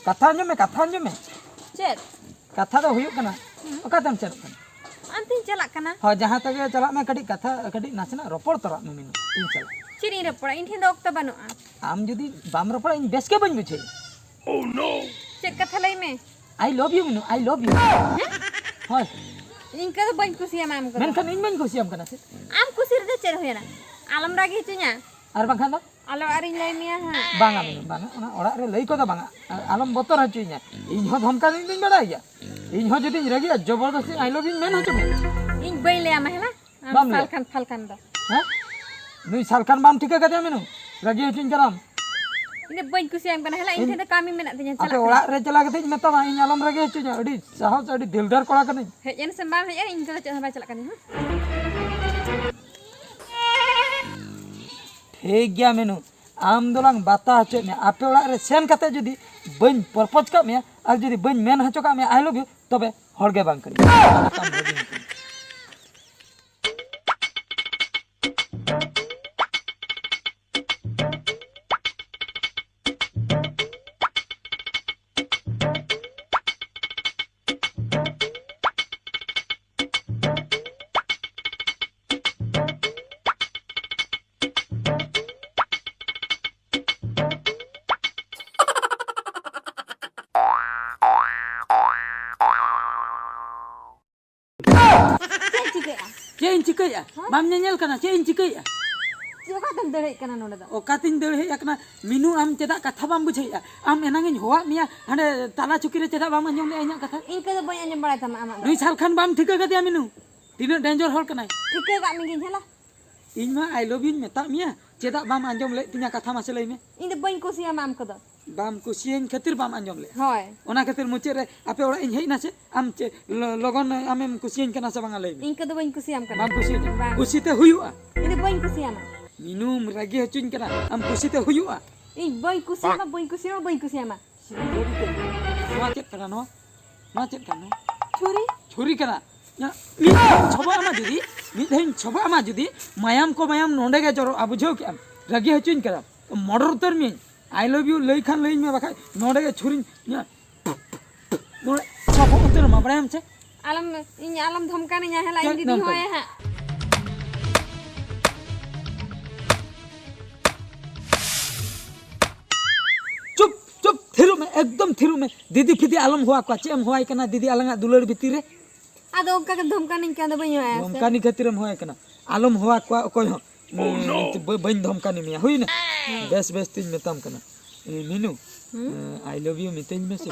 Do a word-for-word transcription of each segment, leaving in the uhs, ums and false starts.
ᱠᱟᱛᱷᱟ ᱟᱸᱡᱚᱢ ᱢᱮ, ᱠᱟᱛᱷᱟ ᱟᱸᱡᱚᱢ ᱢᱮ᱾ ᱪᱮᱫ? ᱠᱟᱛᱷᱟ ᱫᱚ ᱦᱩᱭᱩᱜ ᱠᱟᱱᱟ, ᱦᱩᱸ᱾ ᱚᱠᱟᱛᱮᱢ ᱪᱟᱞᱟᱜ ᱠᱟᱱᱟ? ᱟᱢ ᱛᱤᱧ ᱪᱟᱞᱟᱜ ᱠᱟᱱᱟ᱾ ᱦᱳᱭ, ᱡᱟᱦᱟᱸ ᱛᱮᱜᱮ ᱪᱟᱞᱟᱜ ᱢᱮ, ᱠᱟᱹᱴᱤᱡ ᱠᱟᱛᱷᱟ, ᱠᱟᱹᱴᱤᱡ ᱱᱟᱥᱮᱱᱟᱜ ᱨᱚᱯᱚᱲ ᱛᱚᱨᱟᱜ ᱢᱮ ᱢᱤᱱᱩ, ᱤᱧ ᱪᱟᱞᱟᱜ᱾ ᱪᱮᱫ ᱤᱧ ᱨᱚᱯᱚᱲᱟ? ᱤᱧ ᱴᱷᱮᱱ ᱫᱚ ᱚᱠᱛᱚ ᱵᱟᱹᱱᱩᱜᱼᱟ᱾ ᱟᱢ ᱡᱩᱫᱤ ᱵᱟᱢ ᱨᱚᱯᱚᱲᱟ, ᱤᱧ ᱵᱮᱥ ᱜᱮ ᱵᱟᱹᱧ ᱵᱩᱡᱷᱟᱹᱣᱟ᱾ ᱪᱮᱫ ᱠᱟᱛᱷᱟ ᱞᱟᱹᱭ ᱢᱮ? I love you Minu, I love you᱾ ᱦᱳᱭ᱾ ᱤᱧ ᱠᱚᱫᱚ ᱵᱟᱹᱧ ᱠᱩᱥᱤᱭᱟᱢᱟ ᱟᱢ ᱠᱚᱫᱚ᱾ ᱢᱮᱱᱠᱷᱟᱱ ᱤᱧ ᱢᱟᱧ ᱠᱩᱥᱤᱭᱟᱢ ᱠᱟᱱᱟ ᱥᱮ᱾ ᱟᱢ ᱠᱩᱥᱤ ᱨᱮᱫᱚ ᱪᱮᱫ ᱦᱩᱭᱮᱱᱟ? ᱟᱞᱚᱢ ᱨᱟᱹᱜᱤ ᱦᱚᱪᱚᱧᱟ᱾ ᱟᱨ ᱵᱟᱝᱠᱷᱟᱱ ᱫᱚ? ᱟᱞᱮ ᱚᱲᱟᱜ ᱨᱤᱧ ᱞᱟᱹᱭ ᱢᱮᱭᱟ ᱦᱟᱸᱜ᱾ ᱵᱟᱝᱟ ᱢᱤᱱᱩ, ᱵᱟᱝᱟ, ᱚᱱᱟ ᱚᱲᱟᱜ ᱨᱮ ᱞᱟᱹᱭ ᱠᱚᱫᱚ ᱵᱟᱝᱟ᱾ ᱟᱨ ᱟᱞᱚᱢ ᱵᱚᱛᱚᱨ ᱦᱚᱪᱚᱧᱟ᱾ ᱤᱧ ᱦᱚᱸ ᱫᱷᱚᱢᱠᱟᱣ ᱫᱚᱧ ᱵᱟᱲᱟᱭ ᱜᱮᱭᱟ᱾ ᱤᱧ ᱦᱚᱸ ᱡᱩᱫᱤᱧ ᱨᱟᱹᱜᱤᱜᱼᱟ, ᱡᱚᱵᱚᱨᱫᱚᱥᱛᱤ I love you ᱢᱮᱱ ᱦᱚᱪᱚ ᱢᱮ᱾ ᱤᱧ ᱵᱟᱹᱧ ᱞᱟᱹᱭᱟᱢᱟ ᱦᱮᱸ ᱢᱟ᱾ ᱟᱢ ᱵᱟᱢ ᱞᱟᱹᱭᱟ? ᱥᱟᱞᱠᱷᱟᱱ ᱯᱷᱟᱞᱠᱷᱟᱱ ᱫᱚ᱾ ᱦᱮᱸ? ᱱᱩᱭ ᱥᱟᱞᱠᱷᱟᱱ ᱵᱟᱢ ᱴᱷᱤᱠᱟᱹ ᱠᱟᱫᱮᱭᱟ ᱢᱤᱱᱩ? ᱨᱟᱹᱜᱤ ᱦᱚᱪᱚᱧ ᱠᱟᱱᱟᱢ᱾ ᱤᱧ ᱫᱚ ᱵᱟᱹᱧ ᱠᱩᱥᱤᱭᱟᱢ ᱠᱟᱱᱟ ᱦᱮᱞᱟ, ᱤᱧ ᱤᱧ ᱴᱷᱮᱱ ᱫᱚ ᱠᱟᱹᱢᱤ ᱢᱮᱱᱟᱜ ᱛᱤᱧᱟ, ᱟᱯᱮ ᱪᱟᱞᱟᱜ ᱚᱲᱟᱜ ᱠᱟᱹᱱᱟᱹᱧ᱾ ᱨᱮ ᱪᱟᱞᱟᱣ ᱠᱟᱛᱮ ᱤᱧ ᱢᱮᱛᱟᱢᱟ, ᱤᱧ ᱟᱞᱚᱢ ᱨᱟᱹᱜᱤ ᱦᱚᱪᱚᱧᱟ᱾ ᱟᱹᱰᱤ ᱥᱟᱦᱚᱥ, ᱟᱹᱰᱤ ᱫᱤᱞᱫᱟᱨ ᱠᱚᱲᱟ ᱠᱟᱹᱱᱟᱹᱧ᱾ ᱦᱮᱡ ᱮᱱ ᱥᱮᱢ ᱵᱟᱢ ᱦᱮᱡ ᱮᱱ, ᱤᱧ ᱠᱚᱫᱚ ᱪᱮᱫ ᱦᱚᱸ ᱵᱟᱭ ᱪᱟᱞᱟᱜ ᱠᱟᱱᱟ ᱦᱮᱸ᱾ ᱴᱷᱤᱠ ᱜᱮᱭᱟ ᱢᱤᱱᱩ, ᱟᱢ ᱫᱚᱞᱟᱝ ᱵᱟᱛᱟ ᱦᱚᱪᱚᱭᱮᱫ ᱢᱮᱭᱟ᱾ ᱟᱯᱮ ᱚᱲᱟᱜ ᱨᱮ ᱥᱮᱱ ᱠᱟᱛᱮ ᱡᱩᱫᱤ ᱵᱟᱹᱧ propose ᱠᱟᱜ ᱢᱮᱭᱟ ᱟᱨ ᱡᱩᱫᱤ ᱵᱟᱹᱧ ᱢᱮᱱ ᱦᱚᱪᱚ ᱠᱟᱜ ᱢᱮᱭᱟ I love you, ᱛᱚᱵᱮ ᱦᱚᱲ ᱜᱮ ᱵᱟᱝ ᱠᱟᱹᱱᱟᱹᱧ᱾ ᱪᱮᱫ ᱮᱢ ᱪᱤᱠᱟᱹᱭᱮᱫᱼᱟ? ᱪᱮᱫ ᱤᱧ ᱪᱤᱠᱟᱹᱭᱮᱫᱼᱟ? ᱦᱮᱸ? ᱵᱟᱢ ᱧᱮᱧᱮᱞ ᱠᱟᱱᱟ ᱪᱮᱫ ᱤᱧ ᱪᱤᱠᱟᱹᱭᱮᱫᱼᱟ? ᱪᱮᱫ ᱚᱠᱟᱛᱮᱢ ᱫᱟᱹᱲ ᱦᱮᱡ ᱠᱟᱱᱟ ᱱᱚᱰᱮ ᱫᱚ? ᱚᱠᱟᱛᱤᱧ ᱫᱟᱹᱲ ᱦᱮᱡ ᱟᱠᱟᱱᱟ? ᱢᱤᱱᱩ, ᱟᱢ ᱪᱮᱫᱟᱜ ᱠᱟᱛᱷᱟ ᱵᱟᱢ ᱵᱩᱡᱷᱟᱹᱣᱮᱫᱼᱟ? ᱟᱢ ᱮᱱᱟᱝ ᱤᱧ ᱦᱚᱦᱚᱣᱟᱫ ᱢᱮᱭᱟ ᱦᱟᱸᱰᱮ ᱛᱟᱞᱟ ᱪᱩᱠᱤ ᱨᱮ, ᱪᱮᱫᱟᱜ ᱵᱟᱢ ᱟᱸᱡᱚᱢ ᱞᱮᱫᱼᱟ ᱤᱧᱟᱹᱜ ᱠᱟᱛᱷᱟ? ᱤᱧ ᱠᱚᱫᱚ ᱵᱟᱹᱧ ᱟᱸᱡᱚᱢ ᱵᱟᱲᱟᱭ ᱛᱟᱢᱟ ᱟᱢᱟᱜ ᱫᱚ᱾ ᱱᱩᱭ ᱥᱟᱞᱠᱷᱟᱱ ᱵᱟᱢ ᱴᱷᱤᱠᱟᱹ ᱠᱟᱫᱮᱭᱟ ᱢᱤᱱᱩ? ᱛᱤᱱᱟᱹᱜ danger ᱦᱚᱲ ᱠᱟᱱᱟᱭ᱾ ᱴᱷᱤᱠᱟᱹ ᱠᱟᱜ ᱢᱮᱜᱤᱧ ᱦᱮᱞᱟ᱾ ᱤᱧ ᱢᱟ I love youᱧ ᱢᱮᱛᱟᱫ ᱢᱮᱭᱟ, ᱪᱮᱫᱟᱜ ᱵᱟᱢ ᱟᱸᱡᱚᱢ ᱞᱮᱫ ᱛᱤᱧᱟ ᱠᱟᱛᱷᱟ, ᱢᱟᱥᱮ ᱞᱟᱹᱭ ᱢᱮ? ᱤᱧ ᱫᱚ ᱵᱟᱹᱧ ᱠᱩᱥᱤᱭᱟᱢᱟ ᱟᱢ ᱠᱚᱫᱚ᱾ ᱵᱟᱢ ᱠᱩᱥᱤᱭᱟᱹᱧ ᱠᱷᱟᱹᱛᱤᱨ ᱵᱟᱢ ᱟᱸᱡᱚᱢ ᱞᱮᱫᱼᱟ᱾ ᱦᱳᱭ᱾ ᱚᱱᱟ ᱠᱷᱟᱹᱛᱤᱨ ᱢᱩᱪᱟᱹᱫ ᱨᱮ ᱟᱯᱮ ᱚᱲᱟᱜ ᱤᱧ ᱦᱮᱡ ᱮᱱᱟ ᱥᱮ? ᱟᱢ ᱪᱮᱫ ᱞᱚ-, ᱞᱚᱜᱚᱱ ᱟᱢᱮᱢ ᱠᱩᱥᱤᱭᱟᱹᱧ ᱠᱟᱱᱟ ᱥᱮ ᱵᱟᱝᱟ, ᱞᱟᱹᱭ ᱢᱮ? ᱤᱧ ᱠᱚᱫᱚ ᱵᱟᱹᱧ ᱠᱩᱥᱤᱭᱟᱢ ᱠᱟᱱᱟ᱾ ᱵᱟᱢ ᱠᱩᱥᱤᱭᱟᱹᱧᱟ? ᱵᱟᱝ᱾ ᱠᱩᱥᱤᱛᱮ ᱦᱩᱭᱩᱜᱼᱟ᱾ ᱤᱧ ᱫᱚ ᱵᱟᱹᱧ ᱠᱩᱥᱤᱭᱟᱢᱟ᱾ ᱢᱤᱱᱩᱢ ᱨᱟᱹᱜᱤ ᱦᱚᱪᱚᱧ ᱠᱟᱱᱟ, ᱟᱢ ᱠᱩᱥᱤᱛᱮ ᱦᱩᱭᱩᱜᱼᱟ᱾ ᱤᱧ ᱵᱟᱹᱧ ᱠᱩᱥᱤᱭᱟᱢᱟ, ᱵᱟᱹᱧ ᱠᱩᱥᱤᱭᱟᱢᱟ, ᱵᱟᱹᱧ ᱠᱩᱥᱤᱭᱟᱢᱟ᱾ ᱱᱚᱣᱟ ᱪᱮᱫ ᱠᱟᱱᱟ ᱱᱚᱣᱟ? ᱱᱚᱣᱟ ᱪᱮᱫ ᱠᱟᱱᱟ ᱱᱚᱣᱟ? ᱪᱷᱩᱨᱤ᱾ ᱪᱷᱩᱨᱤ ᱠᱟᱱᱟ᱾ ᱧᱟ-, ᱢᱤᱫ ᱫᱷᱟᱣ ᱤᱧ ᱪᱷᱚᱵᱚᱜ ᱟᱢᱟ ᱡᱩᱫᱤ, ᱢᱤᱫ ᱫᱷᱟᱣ ᱤᱧ ᱪᱷᱚᱵᱚᱜ ᱟᱢᱟ ᱡᱩᱫᱤ, ᱢᱟᱭᱟᱢ ᱠᱚ ᱢᱟᱭᱟᱢ ᱱᱚᱸᱰᱮ ᱜᱮ ᱡᱚᱨᱚᱜᱼᱟ, ᱵᱩᱡᱷᱟᱹᱣ ᱠᱮᱜᱼᱟᱢ? ᱨᱟᱹᱜᱤ ᱦᱚᱪᱚᱧ ᱠᱟᱱᱟᱢ, murder ᱩᱛᱟᱹᱨ ᱢᱤᱭᱟᱹᱧ᱾ I love you ᱞᱟᱹᱭ ᱠᱷᱟᱱ ᱞᱟᱹᱭᱟᱹᱧ ᱢᱮ, ᱵᱟᱠᱷᱟᱡ ᱱᱚᱰᱮ ᱜᱮ ᱪᱷᱩᱨᱤᱧ ᱤᱧᱟᱹᱜ ᱱᱚᱰᱮ ᱥᱟᱵᱚᱜ ᱩᱛᱟᱹᱨ ᱟᱢᱟ, ᱵᱟᱲᱟᱭᱟᱢ ᱪᱮ? ᱟᱞᱚᱢ, ᱤᱧ ᱟᱞᱚᱢ ᱫᱷᱚᱢᱠᱟᱱᱤᱧᱟ, ᱦᱮᱞᱟ, ᱤᱧ ᱪᱮᱫ ᱫᱤᱫᱤ ᱫᱷᱚᱢᱠᱟᱣ? ᱦᱚᱦᱚᱭᱟ ᱦᱟᱸᱜ᱾ ᱪᱩᱯ, ᱪᱩᱯ, ᱛᱷᱤᱨᱚᱜ ᱢᱮ, ᱮᱠᱫᱚᱢ ᱛᱷᱤᱨᱚᱜ ᱢᱮ᱾ ᱫᱤᱫᱤ ᱯᱷᱤᱫᱤ ᱟᱞᱚᱢ ᱦᱚᱦᱚ ᱟᱠᱚᱣᱟ᱾ ᱪᱮᱫ ᱮᱢ ᱦᱚᱦᱚᱣᱟᱭ ᱠᱟᱱᱟ ᱫᱤᱫᱤ ᱟᱞᱟᱝᱟᱜ ᱫᱩᱞᱟᱹᱲ ᱵᱷᱤᱛᱤᱨ ᱨᱮ? ᱟᱫᱚ ᱚᱱᱠᱟ ᱜᱮ ᱫᱷᱚᱢᱠᱟᱱᱤᱧ ᱠᱟᱱ ᱫᱚ ᱵᱟᱹᱧ ᱦᱚᱦᱚᱭᱟ ᱥᱮ? ᱫᱷᱚᱢᱠᱟᱱᱤ ᱠᱷᱟᱹᱛᱤᱨᱮᱢ ᱦᱚᱦᱚᱭ ᱠᱟᱱᱟ᱾ ᱟᱞᱚᱢ ᱦᱚᱦᱚ ᱟᱠᱚᱣᱟ ᱚᱠᱚᱭ ᱦᱚᱸ᱾ ᱵᱟᱹ-, ᱵᱟᱹᱧ ᱫᱷᱚᱢᱠᱟᱱᱤ ᱢᱮᱭᱟ, ᱦᱩᱭᱱᱟ? ᱦᱮᱸ᱾ ᱵᱮᱥ ᱵᱮᱥ ᱛᱤᱧ ᱢᱮᱛᱟᱢ ᱠᱟᱱᱟ᱾ ᱮ, ᱢᱤᱱᱩ, ᱦᱩᱸ? ᱮ, I love you ᱢᱤᱛᱟᱹᱧ ᱢᱮᱥᱮ᱾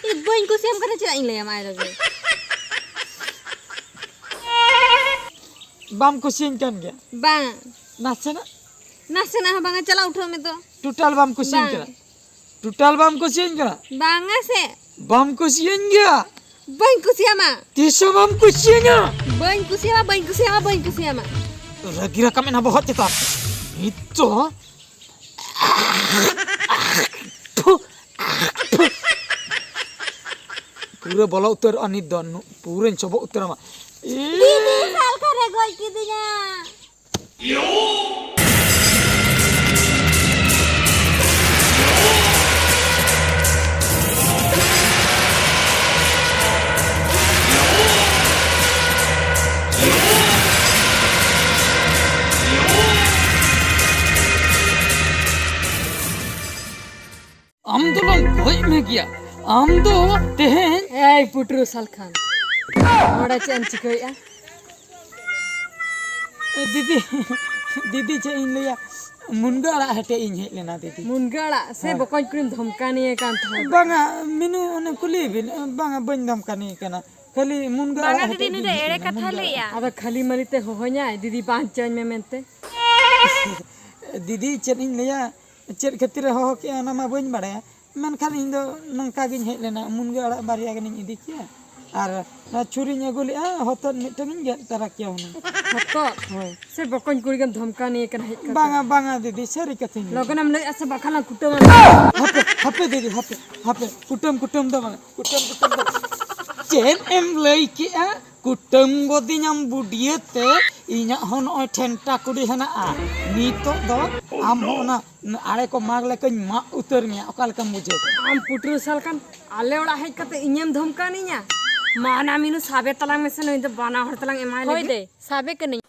ᱤᱧ ᱵᱟᱹᱧ ᱠᱩᱥᱤᱭᱟᱢ ᱠᱟᱱᱟ, ᱪᱮᱫᱟᱜ ᱤᱧ ᱞᱟᱹᱭᱟᱢᱟ I love you? ᱵᱟᱢ ᱠᱩᱥᱤᱭᱟᱹᱧ ᱠᱟᱱ ᱜᱮᱭᱟ? ᱵᱟᱝ᱾ ᱱᱟᱥᱮᱱᱟᱜ? ᱱᱟᱥᱮᱱᱟᱜ ᱦᱚᱸ ᱵᱟᱝᱟ, ᱪᱟᱞᱟᱜ ᱩᱴᱷᱟᱹᱣ ᱢᱮ ᱛᱚ᱾ ᱴᱳᱴᱟᱞ ᱵᱟᱢ ᱠᱩᱥᱤᱭᱟᱹᱧ ᱵᱟᱝ᱾ ᱠᱟᱱᱟ? ᱴᱳᱴᱟᱞ ᱵᱟᱢ ᱠᱩᱥᱤᱭᱟᱹᱧ ᱠᱟᱱᱟ? ᱵᱟᱝᱟ ᱥᱮ᱾ ᱵᱟᱢ ᱠᱩᱥᱤᱭᱟᱹᱧ ᱜᱮᱭᱟ? ᱵᱟᱹᱧ ᱠᱩᱥᱤᱭᱟᱢᱟ᱾ ᱛᱤᱥ ᱦᱚᱸ ᱵᱟᱢ ᱠᱩᱥᱤᱭᱟᱹᱧᱟ? ᱵᱟᱹᱧ ᱠᱩᱥᱤᱭᱟᱢᱟ, ᱵᱟᱹᱧ ᱠᱩᱥᱤᱭᱟᱢᱟ, ᱵᱟᱹᱧ ᱠᱩᱥᱤᱭᱟᱢᱟ᱾ ᱨᱟᱹᱜᱤ ᱨᱟᱠᱟᱵ ᱮᱱᱟ ᱵᱚᱦᱚᱜ ᱪᱮᱛᱟᱱ᱾ ᱱᱤᱛᱚᱜ ᱯᱩᱨᱟᱹ ᱵᱚᱞᱚ ᱩᱛᱟᱹᱨᱚᱜᱼᱟ ᱱᱤᱛ ᱫᱚ, ᱱᱩ-, ᱯᱩᱨᱟᱹᱧ ᱥᱚᱵᱚᱜ ᱩᱛᱟᱹᱨ ᱟᱢᱟ᱾ ᱫᱤᱫᱤ ᱥᱟᱞᱠᱷᱟᱱ ᱨᱮ ᱜᱚᱡ ᱠᱤᱫᱤᱧᱟ᱾ ᱟᱢ ᱫᱚᱞᱟᱝ ᱜᱚᱡ ᱢᱮ ᱜᱮᱭᱟ᱾ ᱟᱢ ᱫᱚ ᱛᱮᱦᱮᱧ ᱮᱭ ᱯᱩᱴᱨᱩ ᱥᱟᱞᱠᱷᱟᱱ, ᱱᱚᱰᱮ ᱪᱮᱫ ᱮᱢ ᱪᱤᱠᱟᱹᱭᱮᱫᱼᱟ? ᱫᱤᱫᱤ, ᱫᱤᱫᱤ, ᱪᱮᱫ ᱤᱧ ᱞᱟᱹᱭᱟ, ᱢᱩᱱᱜᱟᱹ ᱟᱲᱟᱜ ᱦᱮᱴᱮᱡ ᱤᱧ ᱦᱮᱡ ᱞᱮᱱᱟ, ᱫᱤᱫᱤ᱾ ᱢᱩᱱᱜᱟᱹ ᱟᱲᱟᱜ ᱥᱮ ᱦᱮᱸ᱾ ᱵᱚᱠᱚᱧ ᱠᱩᱲᱤᱢ ᱫᱷᱚᱢᱠᱟᱱᱤᱭᱮ ᱠᱟᱱ ᱛᱟᱦᱮᱸᱫ? ᱵᱟᱝᱟ, ᱢᱤᱱᱩ, ᱚᱱᱮ ᱠᱩᱞᱤᱭᱮ ᱵᱤᱱ, ᱵᱟᱝᱟ, ᱵᱟᱹᱧ ᱫᱷᱚᱢᱠᱟᱱᱤᱭᱮ ᱠᱟᱱᱟ, ᱠᱷᱟᱹᱞᱤ ᱢᱩᱱᱜᱟᱹ ᱵᱟᱝᱟ ᱟᱲᱟᱜ ᱫᱤᱫᱤ, ᱦᱮᱴᱮᱡ ᱱᱩᱭ ᱫᱚ ᱤᱧ ᱦᱮᱡ ᱮᱲᱮ ᱞᱮᱱᱟ, ᱠᱟᱛᱷᱟ ᱢᱩᱱᱜᱟᱹ ᱞᱟᱹᱭᱮᱜᱼᱟ᱾ ᱟᱲᱟᱜ᱾ ᱟᱫᱚ ᱠᱷᱟᱹᱞᱤ ᱢᱟᱹᱞᱤ ᱛᱮ ᱦᱚᱦᱚᱧᱟᱭ, ᱫᱤᱫᱤ ᱵᱟᱧᱪᱟᱣᱟᱹᱧ ᱢᱮ ᱢᱮᱱᱛᱮ᱾ ᱫᱤᱫᱤ, ᱪᱮᱫ ᱤᱧ ᱞᱟᱹᱭᱟ, ᱪᱮᱫ ᱠᱷᱟᱹᱛᱤᱨᱮ ᱦᱚᱦᱚ ᱠᱮᱜᱼᱟ, ᱚᱱᱟ ᱢᱟ ᱵᱟᱹᱧ ᱵᱟᱲᱟᱭᱟ, ᱢᱮᱱᱠᱷᱟᱱ ᱤᱧ ᱫᱚ ᱱᱚᱝᱠᱟ ᱜᱤᱧ ᱦᱮᱡ ᱞᱮᱱᱟ, ᱢᱩᱱᱜᱟᱹ ᱟᱲᱟᱜ ᱵᱟᱨᱭᱟ ᱜᱟᱱᱤᱧ ᱤᱫᱤ ᱠᱮᱜᱼᱟ, ᱟᱨ ᱚᱱᱟ ᱪᱷᱩᱨᱤᱧ ᱟᱹᱜᱩ ᱞᱮᱜᱼᱟ, ᱦᱚᱛᱚᱫ ᱢᱤᱫᱴᱟᱝ ᱤᱧ ᱜᱮᱫ ᱛᱟᱨᱟ ᱠᱮᱭᱟ ᱦᱩᱱᱟᱹᱝ᱾ ᱦᱚᱛᱚᱫ? ᱦᱳᱭ᱾ ᱥᱮ ᱵᱚᱠᱚᱧ ᱠᱩᱲᱤ ᱜᱮᱢ ᱫᱷᱚᱢᱠᱟᱣ ᱱᱤᱭᱟᱹ ᱠᱟᱱᱟ ᱦᱮᱡ ᱠᱟᱛᱮ? ᱵᱟᱝᱟ, ᱵᱟᱝᱟ ᱫᱤᱫᱤ, ᱥᱟᱹᱨᱤ ᱠᱟᱛᱷᱟᱧ ᱞᱟᱹᱭᱟ᱾ ᱞᱚᱜᱚᱱᱮᱢ ᱞᱟᱹᱭᱮᱜᱼᱟ ᱥᱮ ᱵᱟᱠᱷᱟᱱ ᱞᱟᱝ ᱠᱩᱴᱟᱹᱢᱟ᱾ ᱦᱟᱯᱮ, ᱦᱟᱯᱮ ᱫᱤᱫᱤ, ᱦᱟᱯᱮ, ᱦᱟᱯᱮ, ᱠᱩᱴᱟᱹᱢ, ᱠᱩᱴᱟᱹᱢ ᱫᱚ ᱵᱟᱝᱟ, ᱠᱩᱴᱟᱹᱢ, ᱠᱩᱴᱟᱹᱢ ᱫᱚ ᱵᱟᱝᱟ᱾ ᱪᱮᱫ ᱮᱢ ᱞᱟᱹᱭ ᱠᱮᱜᱼᱟ? ᱠᱩᱴᱟᱹᱢ ᱜᱚᱫᱤᱧᱟᱢ ᱵᱩᱰᱤᱭᱟᱹ ᱛᱮ, ᱤᱧᱟᱹᱜ ᱦᱚᱸ ᱱᱚᱜᱼᱚᱭ ᱴᱷᱮᱱᱴᱟ ᱠᱩᱰᱤ ᱦᱮᱱᱟᱜᱼᱟ᱾ ᱱᱤᱛᱚᱜ ᱫᱚ ᱟᱢ ᱦᱚᱸ ᱚᱱᱟ ᱟᱲᱮ ᱠᱚ ᱢᱟᱜᱽ ᱞᱮᱠᱟᱧ ᱢᱟᱜ ᱩᱛᱟᱹᱨ ᱢᱮᱭᱟ᱾ ᱚᱠᱟ ᱞᱮᱠᱟᱢ ᱵᱩᱡᱷᱟᱹᱣ ᱠᱮᱫᱟ? ᱟᱢ ᱯᱩᱴᱨᱟᱹ ᱥᱟᱞ ᱠᱟᱱ, ᱟᱞᱮ ᱚᱲᱟᱜ ᱦᱮᱡ ᱠᱟᱛᱮ ᱤᱧᱮᱢ ᱫᱷᱚᱢᱠᱟᱣᱤᱧᱟ? ᱢᱟ ᱱᱟ ᱢᱤᱱᱩ ᱥᱟᱵᱮ ᱛᱟᱞᱟᱝ ᱢᱮᱥᱮ, ᱱᱩᱭ ᱫᱚ ᱵᱟᱱᱟ ᱦᱚᱲ ᱛᱟᱞᱟᱝ ᱮᱢᱟᱭ ᱦᱳᱭ ᱞᱟᱹᱜᱤᱫ᱾ ᱫᱮ, ᱥᱟᱵᱮ ᱠᱟᱹᱱᱟᱹᱧ᱾